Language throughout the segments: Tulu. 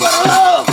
Bye.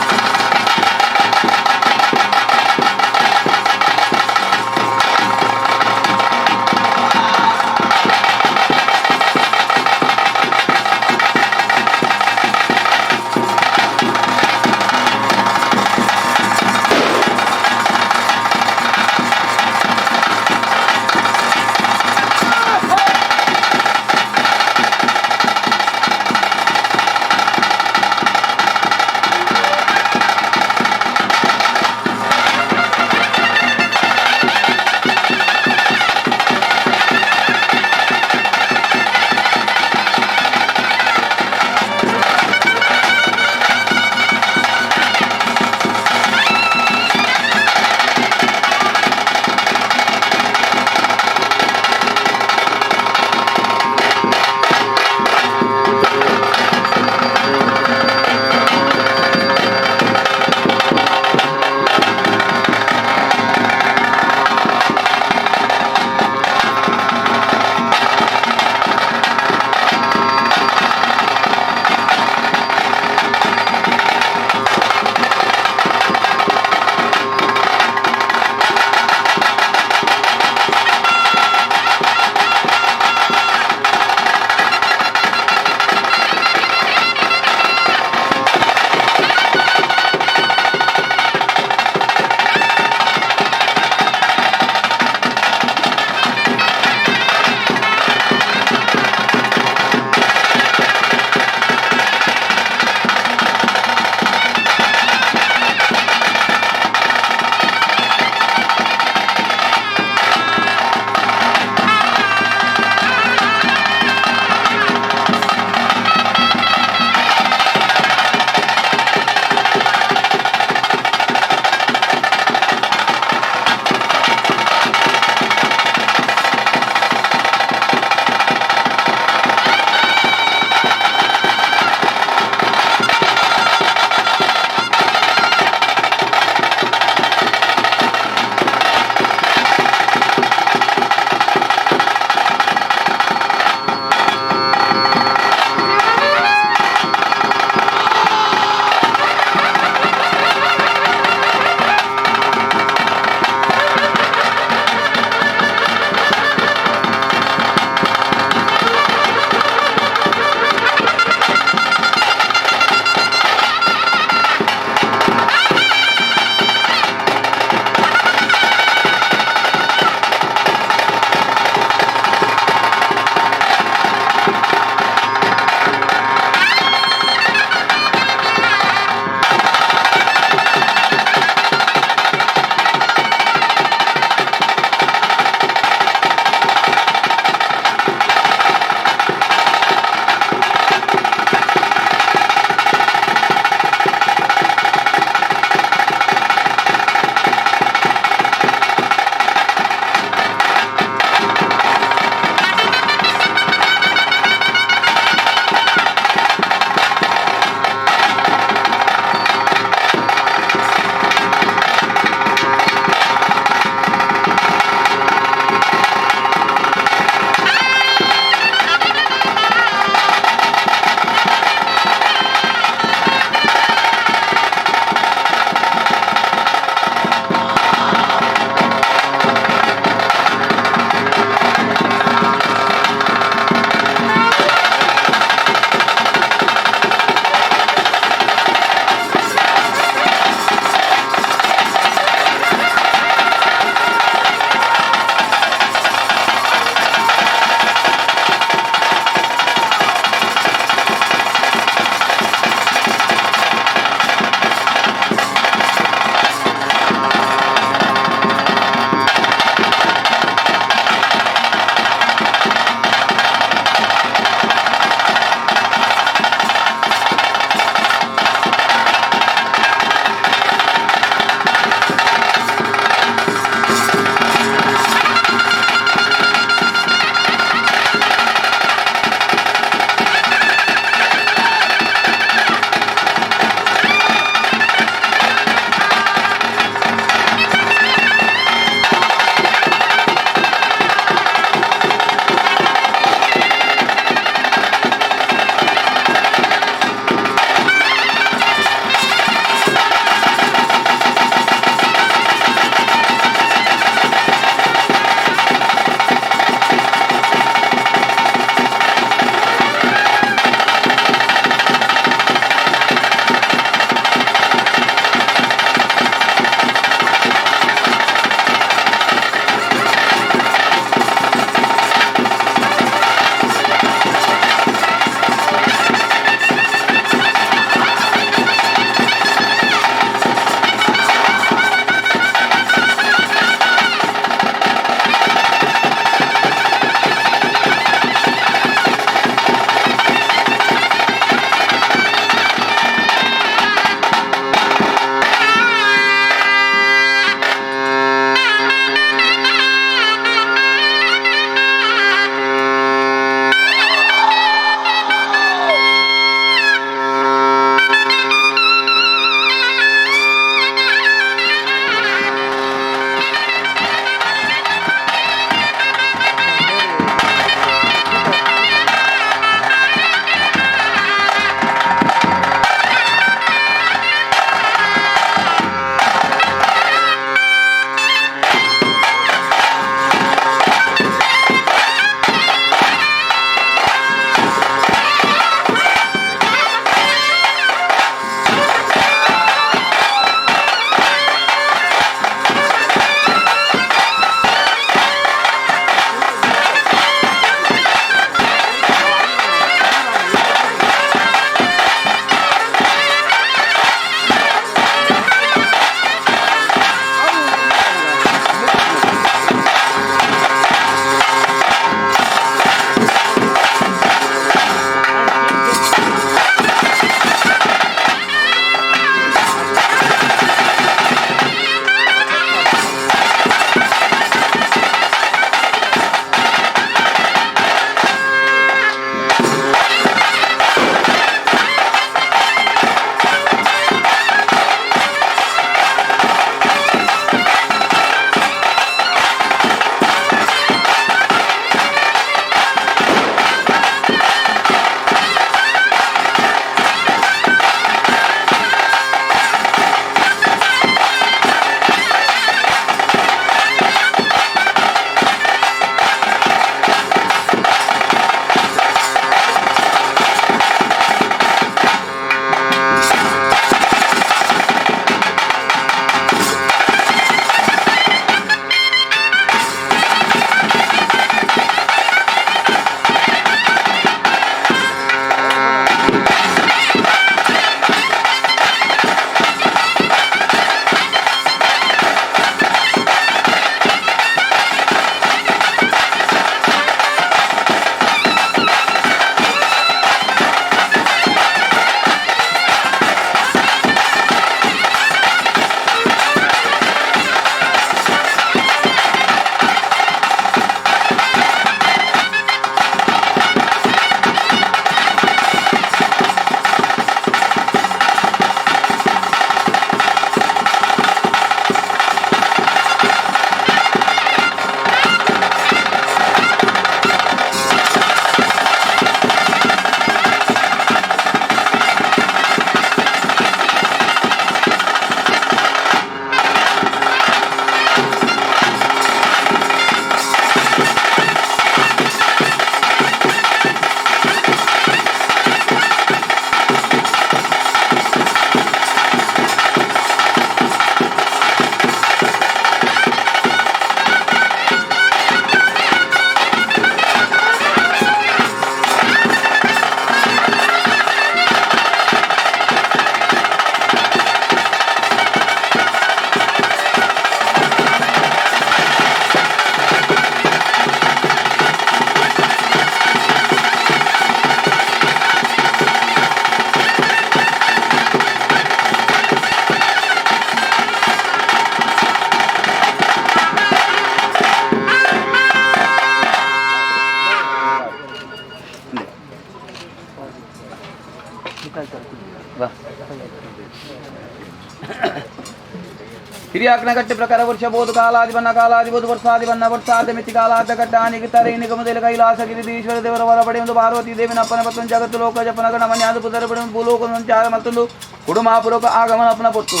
ಹಿರಿಯಾಕ್ನ ಕಟ್ಟಿ ಪ್ರಕಾರ ವರ್ಷ ಬೋದು ಕಾಲಾದಿ ಬನ್ನ ಕಾಲಾದಿ ಬೋದು ವರ್ಷಾದಿ ಬನ್ನ ವರ್ಷಾದ ಮಿತಿ ಕಾಲಾದ ಕಟ್ಟ ಆನಿಗೆ ತರ ಇನಿಗ ಮೊದಲ ಕೈಲಾಸ ಗಿರಿಧೀಶ್ವರ ದೇವರ ವರ ಪಡೆಯುವುದು ಪಾರ್ವತಿ ದೇವಿನ ಅಪ್ಪನ ಪತ್ತೊಂದು ಜಗತ್ತು ಲೋಕ ಜಪನ ಗಣ ಮನ್ಯಾದ ಪುದರ ಪಡೆಯುವುದು ಭೂಲೋಕ ಸಂಚಾರ ಮತ್ತೊಂದು ಕುಡುಮಾಪುರಕ ಆಗಮನ ಅಪ್ಪನ ಪೊತ್ತು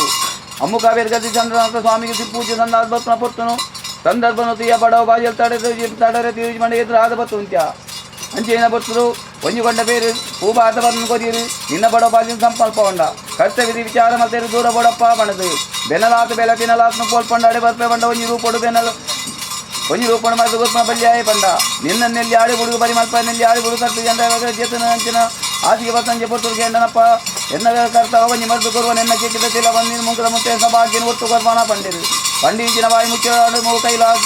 ಅಮ್ಮುಕ ಬೇರ್ಗತಿ ಚಂದ್ರನಾಥ ಸ್ವಾಮಿಗೆ ಪೂಜೆ ಸಂದಾದ ಬಪ್ಪನ ಪೊತ್ತುನು ಸಂದರ್ಭನು ತೀಯ ಬಡವ ಬಾಜಲ್ ತಡೆ ತಡರೆ ತೀರ್ಜ್ ಮಂಡಿ ಎದುರಾದ ಬತ್ತು ಉಂತ್ಯ ಅಂಚೇನ ಬರ್ತರು ಒಂಜಿ ಬೇರು ಪೂಬಾತ ಬರ್ನ ಕೊರಿಯರು ನಿನ್ನ ಬಡವ ಬಾಜಿನ ಸಂಪಲ್ಪ ಉಂಡ ಕರ್ತವ್ಯದ ವಿಚಾರ ಮಲ್ತೇರು ದೂರ ಬೋಡಪ್ಪ ಬಣದು ಬೆನಲಾತ ಬೆಲ ತಿನ್ನಲಾತ್ನ ಪೋಲ್ಪಂಡ ಅಡೆ ಬರ್ಪೆ ಬಂಡ ಒಂಜಿ ರೂಪೊಡು ಬೆನಲ ಒಂಜಿ ರೂಪಣ ಮಲ್ತು ಗೊತ್ಮ ಬಲ್ಯಾಯ ಪಂಡ ನಿನ್ನ ನೆಲ್ಲಿ ಆಡಿ ಬುಡುಗು ಬರಿ ಮಲ್ಪ ನೆಲ್ಲಿ ಆಡಿ ಬುಡುಗು ಕರ್ತು ಜನ ಜೇತನ ಅಂಚಿನ ಆಸಿಗೆ ಬತ್ತಂಜೆ ಪೊರ್ತುರು ಕೇಂಡನಪ್ಪ ಎನ್ನ ಕರ್ತವ ಒಂಜಿ ಮರ್ದು ಕೊರುವ ನಿನ್ನ ಕೆಟ್ಟಿದ ತಿಲ ಬಂದಿನ ಮುಂಕದ ಮುತ್ತೆ ಸಭಾಗ್ಯನ ಒತ್ತು ಕೊರ್ಪಾನ ಪಂಡಿರು ಪಂಡಿಂಚಿನ ಬಾಯಿ ಮುಖ್ಯ ಕೈಲಾಸ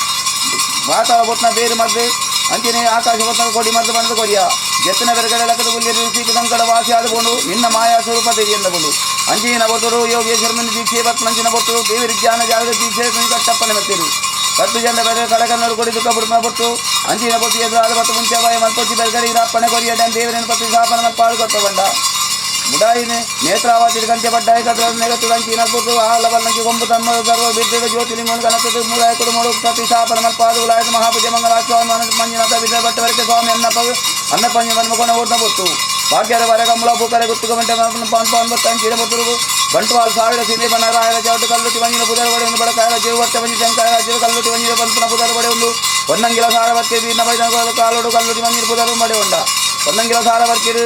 ವಾತಾಳ ಬೊತ್ನ ಬೇರು ಮದ್ದು ಅಂಚಿನ ಆಕಾಶ ಬೊತ್ನ ಕೊಡಿ ಮದ್ದು ಬಂದು ಕೊರಿಯ ಜೆತ್ತನ ಬೆರಗಡೆ ಲಕ್ಕದ ಗುಲ್ಯರು ಸೀಕ ಸಂಕಟ ವಾಸಿ ಆದುಕೊಂಡು ನಿನ್ನ ಮಾಯಾ ಸ್ವರೂಪ ತೆರಿಯಂದಕೊಂಡು ಅಂಚಿನ ಬೊತ್ತರು ಯೋಗೇಶ್ವರನ ದೀಕ್ಷೆ ಬತ್ನಂಚಿನ ಬೊತ್ತು ದೇವರ ಜ್ಞಾನ ಜಾಗೃತಿ ದೀಕ್ಷೆ ಕಟ್ಟಪ್ಪನೆ ಮತ್ತಿರು ಕಟ್ಟು ಜಂಡ ಬೆರೆ ಕಡಕನ್ನರು ಕೊಡಿ ದುಃಖ ಬುಡ್ಮ ಬೊಟ್ಟು ಅಂಚಿನ ಬೊತ್ತು ಎದುರಾದ ಬತ್ತು ಮುಂಚೆ ಬಾಯಿ ಮಲ್ಪೊಚ್ಚಿ ಬೆರಗಡೆ ಇರಪ್ಪಣೆ ಕೊರಿಯ ದೇವರನ್ನು ಪತ್ತು ಸ್ಥಾಪನ ಮಲ್ಪಾಡು ಕೊಟ್ಟ ಬಂಡ ಮುಡಾಯಿನೆ ನೇತ್ರಾವತಿ ಕಂಚೆ ಬಡ್ಡಾಯ ಕದ್ರ ನೆಗತು ಅಂಚಿನ ಪುಟ್ಟು ಆಲ ಬಲ್ಲಂಕಿ ಕೊಂಬು ತಮ್ಮ ಗರ್ವ ಬಿದ್ದ ಜ್ಯೋತಿಲಿಂಗನ ಕನಕದ ಮುಲಾಯ ಕೊಡು ಮೊಡು ಪ್ರತಿ ಸ್ಥಾಪನ ಮಲ್ಪಾದು ಉಲಾಯದ ಮಹಾಪೂಜೆ ಮಂಗಲ ಸ್ವಾಮಿ ಮಂಜುನಾಥ ವಿಜಯ ಭಟ್ಟವರಕ್ಕೆ ಸ್ವಾಮಿ ಅನ್ನಪ್ಪ ಅನ್ನಪಂಜ ಮನ್ಮಕೊಣ ಓಡ್ನ ಬೊತ್ತು ಭಾಗ್ಯರ ವರ ಕಮಲ ಬೂಕರೆ ಗುತ್ತುಕ ಮಂಟೆ ಪಾನ್ ಪಾನ್ ಬತ್ತ ಅಂಚಿನ ಬೊತ್ತರು ಬಂಟ್ವಾಲ್ ಸಾವಿರ ಸಿಂಧಿ ಬಣ್ಣ ರಾಯರ ಚೌಟ ಕಲ್ಲುಟಿ ಮಂಜಿನ ಪುದರ ಬಡೆ ಒಂದು ಬಡಕಾಯರ ಜೀವ ವರ್ತ ಮಂಜಿ ತೆಂಕಾಯರ ಜೀವ ಕಲ್ಲುಟಿ ಮಂಜಿನ ಪಂಪನ ಪುದರ ಬಡೆ ಒಂದು ಹೊನ್ನಂಗಿಲ ಸಾರ ವರ್ಕೆ ವೀರ್ನ ಬೈದ ಕಾಲೋಡು ಕಲ್ಲುಟಿ ಮಂಜಿನ ಪುದರ ಬಡೆ ಉಂಡ ಹೊನ್ನಂಗಿಲ ಸಾರ ವರ್ಕಿರು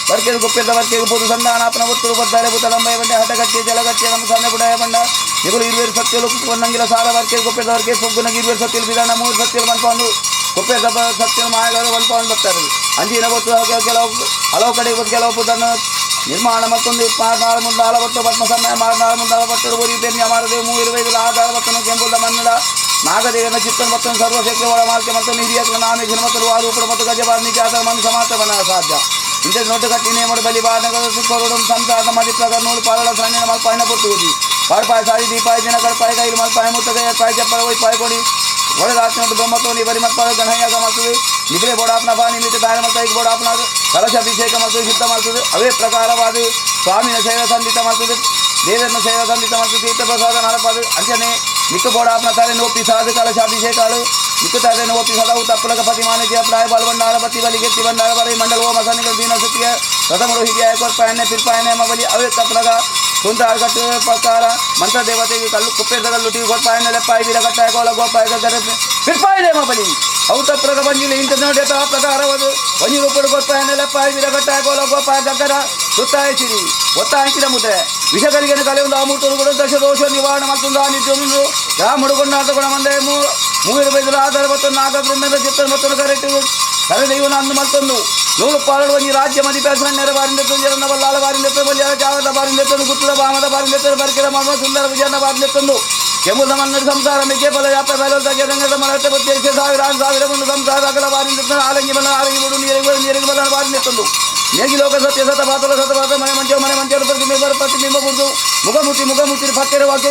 ವರ್ಕೆದು ಗುಪ್ಪಿದ ವರ್ಕೆಗೆ ಪೊದು ಸಂಧಾನಾಪನ ಒತ್ತುರು ಬದ್ದಾರೆ ಬುತಲಂಬೈ ಬಂಡೆ ಹಟಗಟ್ಟಿ ಜಲಗಟ್ಟಿ ನಮ್ಮ ಸಣ್ಣ ಬುಡಾಯ ಬಂಡ ನಿಗುಲು ಇರುವೇರು ಸತ್ಯಲು ಹೊನ್ನಂಗಿಲ ಸಾರ ವರ್ಕೆಗೆ ಗುಪ್ಪಿದ ವರ್ಕೆ ಪೊಗ್ಗುನಗೆ ಇರುವೇರು ಸತ್ಯಲು ವಿಧಾನ ಮೂರು ಸತ್ಯಲು ಮನ್ಪಂದು ಗುಪ್ಪಿದ ಸತ್ಯಲು ಮಾಯಗಾರ ಮನ್ಪಂದು ಬರ್ತಾರೆ ಅಂಜಿನ ಗೊತ್ತು ಕೆಲವು ಹಲವು ಕಡೆ ಗೊತ್ತು ಕೆಲವು ಪುದನ್ನು ನಿರ್ಮಾಣ ಮತ್ತೊಂದು ಮಾರ್ನಾಳು ಮುಂದಾಳ ಬತ್ತು ಪದ್ಮ ಸಮಯ ಮಾರ್ನಾಳು ಮುಂದಾಳ ಬತ್ತರು ಬುರಿ ಬೆನ್ಯ ಮಾರದೇವು ಮೂವಿರುವೈದು ಆಧಾರ ಬತ್ತನು ಕೆಂಪುದ ಮನ್ನಡ ನಾಗದೇವನ ಚಿತ್ತನ ಮತ್ತೊಂದು ಸರ್ವಶಕ್ತಿ ಒಳ ಮಾರ್ಕೆ ಮತ್ತು ಹಿರಿಯಕಲ ನಾಮೇಶನ ಮತ್ತು ವಾರೂಪಡ ಮತ್ತು ಗಜಬಾರ್ ನಿಜಾತ ಮನು ಸಮಾತ ಬನ ಸಾಧ್ಯ ಇಂಥ ನೋಟು ಕಟ್ಟಿ ನೇಮಡು ಬಲಿ ಬಾಧಕ ಕೊರಡು ಸಂಸಾರದ ಮದಿಪ್ರಕಾರ ನೂಲು ಪಾಲಳ ಸಣ್ಣ ಮಲ್ಪಾಯಿನ ಪೊತ್ತುವುದು ಪಾಡ್ಪಾಯ ಸಾರಿ ದೀಪಾಯ ದಿನ ಕಡ್ಪಾಯ ಕೈಲು ಮಲ್ಪಾಯ ಮುತ್ತಕೈ ಪಾಯ ಚಪ್ಪಲ ಒಯ್ ಪಾಯ ಕೊಡಿ ಒಳದಾಚಿನ ಬ್ರಹ್ಮತ್ವ ಬರಿ ಮಲ್ಪಾಯ ಗಣಯಾಗ ಮಾಡ್ತದೆ ನಿಗಲೆ ಬೋಡಾಪ್ನ ಬಾ ನಿಮಿತ್ತ ದಾನ ಮಲ್ತಾಯಿಗೆ ಬೋಡಾಪ್ನ ಕಲಶಾಭಿಷೇಕ ಮಾಡ್ತದೆ ಶುದ್ಧ ಮಾಡ್ತದೆ ಅವೇ ಪ್ರಕಾರವಾದ ಸ್ವಾಮಿನ ಸೇವೆ ಸಂದಿತ ಮಾಡ್ತದೆ ದೇವರನ್ನ ಸೇವೆ ಸಂದಿತ ಮಾಡ್ತದೆ ತೀರ್ಥ ಪ್ರಸಾದ ನಡಪಾದು ಅಂಚನೆ ನಿಕ್ಕ ಬೋಡಾಪ್ನ ತಲೆ ನೋಪಿ ಸಾಧು ಕಲಶಾಭಿಷೇಕಾಳು ನಿಕ್ಕ ತಲೆ ನೋಪಿ ಸದವು ತಪ್ಪಲಕ ಪತಿಮಾನಕ್ಕೆ ಪ್ರಾಯ ಬಾಲ್ಬಂಡಾರ ಬತ್ತಿ ಬಲಿ ಗೆತ್ತಿ ಬಂಡಾರ ಬರಿ ಮಂಡಲ ಓಮ ಸನ್ನಿಗಳ ದೀನ ಸುತ್ತಿಯ ರಥಮುಡು ಹಿರಿಯ ಕೊರ್ಪಾಯನೆ ಪಿರ್ಪಾಯನೆ ಮಬಲಿ ಅವೇ ತಪ್ಪಲಕ ಕುಂತಾರ ಕಟ್ಟು ಪ್ರಕಾರ ಮಂತ್ರ ದೇವತೆಗೆ ಕಲ್ಲು ಕುಪ್ಪೆದ ಕಲ್ಲು ಟೀ ಗೊಪ್ಪಾಯನ ಲೆಪ್ಪಾಯಿ ವೀರ ಕಟ್ಟಾಯ ಕೋಲ ಗೋಪಾಯ ಗರ ಪಿರ್ಪಾಯನೆ ಮಬಲಿ ಅವು ತಪ್ಪಲಕ ಬಂಜಿಲಿ ಇಂಥ ನೋಡಿ ಪ್ರಕಾರವದು ಒಂಜಿ ರೂಪಡು ಗೊಪ್ಪಾಯನ ಲೆಪ್ಪಾಯಿ ವೀರ ಕಟ್ಟಾಯ ಕೋಲ ಗೋಪಾಯ ಗಗ್ಗರ ಸುತ್ತಾಯ ಸಿರಿ ಒತ್ತಾಯ ಮುದ್ರೆ ವಿಷಕಲಿಗೆನ ಕಲೆ ಒಂದು ಅಮೃತರು ಕೂಡ ದಶ ದೋಷ ನಿವಾರಣ ಮತ್ತು ನಿತ್ಯನು ರಾಮುಡು ಕೊಂಡಾಟ ಗುಣ ಮಂದೆ ಮೂವಿರು ಬೈದರು ಆಧಾರ ಮತ್ತು ನಾಗ ಬ್ರಹ್ಮದ ಚಿತ್ತ ಮತ್ತು ಕರೆಕ್ಟ್ ಕರೆದೈವನ ಅಂದು ಮತ್ತೊಂದು ನೂರು ಪಾಲಡು ಒಂಜಿ ರಾಜ್ಯ ಮದಿಪೇಸನ ಬಾರಿಂದ ಜನ ಬಲ್ಲಾಳ ಬಾರಿಂದ ಬಲ್ಯಾಳ ಜಾವದ ಬಾರಿಂದ ಗುತ್ತದ ಬಾಮದ ಬಾರಿಂದ ಬರ್ಕಿರ ಮಾಮ ಸುಂದರ ವಿಜಯನ ಬಾರಿಂದ ತಂದು ಕೆಂಬುದ ಮನ್ನಡ ಸಂಸಾರ ಮಿಕ್ಕೆ ಫಲ ಯಾಪ ಬಲ ರಂಗದ ಮರತೆ ಬುದ್ಧಿ ಸಾವಿರ ಸಾವಿರ ಒಂದು ಸಂಸಾರ ಅಗಲ ಬಾರಿಂದ ಆಲಂಗಿ ಬಲ ಆಲಂಗಿ ಬಿಡು ನೀರಿಗೆ ನೀರಿಗೆ ಬಲ ಬಾರಿಂದ ತಂದು ನೇಗಿ ಲೋಕ ಸತ್ಯ ಸತ ಬಾತಲ ಸತ ಬಾತ ಮನೆ ಮಂಚ ಮನೆ ಮಂಚ ಪ್ರತಿಬಿಂಬ ಪ್ರತಿಬಿಂಬ ಗುರುದು ಮುಖಮುತಿ ಮುಖಮುತಿ ಫಕ್ಕೆರೆ ವಾಕ್ಯ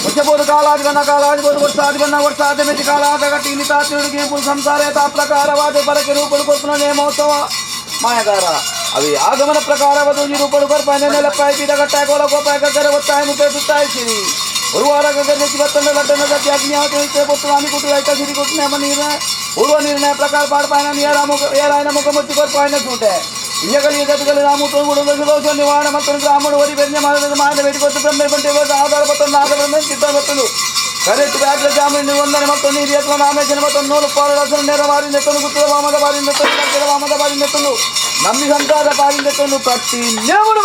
ವರ್ಷಬೋದು ಕಾಲಾದಿಬನ್ನ ಕಾಲಾದಿಬೋದು ವರ್ಷಾದಿಬನ್ನ ವರ್ಷಾದ ಮಿತಿ ಕಾಲಾದ ಕಟ್ಟಿ ನಿತಾತಿರುಡಿಗೆ ಪುಲ್ ಸಂಸಾರ ಪ್ರಕಾರವಾದ ಪರಕೆ ರೂಪಡು ಕೊರ್ಪುನ ನೇಮೋತ್ಸವ ಮಾಯಗಾರ ಅವಿ ಆಗಮನ ಪ್ರಕಾರವಾದ ಈ ರೂಪಡು ಕೊರ್ಪಾಯ ನೆಲಪ್ಪಾಯ ಪೀಠ ಕಟ್ಟಾಯ ಕೋಲ ಕೋಪಾಯ ಕಗ್ಗರ ಒತ್ತಾಯ ಮುಟ್ಟೆ ಸುತ್ತಾಯ ಸಿರಿ ಗುರುವಾರ ಗಗನ ಬತ್ತಂಡ ಲಡ್ಡನ ಸತ್ಯ ಅಗ್ನಿ ಪುತ್ರ ಕುಟು ಐತ ಸಿರಿ ಕೊಟ್ಟು ನೇಮ ನೀರ ಪೂರ್ವ ನಿರ್ಣಯ ಪ್ರಕಾರ ಪಾಡ್ಪಾಯನ ಏರಾಯನ ಮುಖ ಮುಚ್ಚಿ ಕೊರ್ಪಾಯನ ಸೂಟೆ ಇయ్యగలి గతిగలి రాముతో కూడా దోష నివారణ ಮತ್ತು ಬ್ರಾಹ್ಮಣ ಓದಿ ಬೆನ್ನೆ ಮಾಡಿದ ಮಾಡ ಬೇಡಿಕೊಟ್ಟು ಬ್ರಹ್ಮ ಬಂಟೆ ಆಧಾರ ಪತ್ತೊಂದು ನಾಗ ಬ್ರಹ್ಮ ಚಿತ್ತ ಬತ್ತಲು ಕರೆಕ್ಟ್ ಬ್ಯಾಗ್ರ ಜಾಮೀನು ನಿಬಂಧನೆ ಮತ್ತು ನೀರಿಯತ್ವ ನಾಮೇಶನ ಮತ್ತು ನೂಲು ಪಾರಡಸನ ನೇರ ಬಾರಿ ನೆತ್ತನು ಗುತ್ತದ ವಾಮದ ಬಾರಿ ನೆತ್ತನು ಕಟ್ಟದ ವಾಮದ ಬಾರಿ ನೆತ್ತನು ನಂಬಿ ಸಂತಾದ ಬಾರಿ ನೆತ್ತನು ಕಟ್ಟಿ ನೇಮಡು.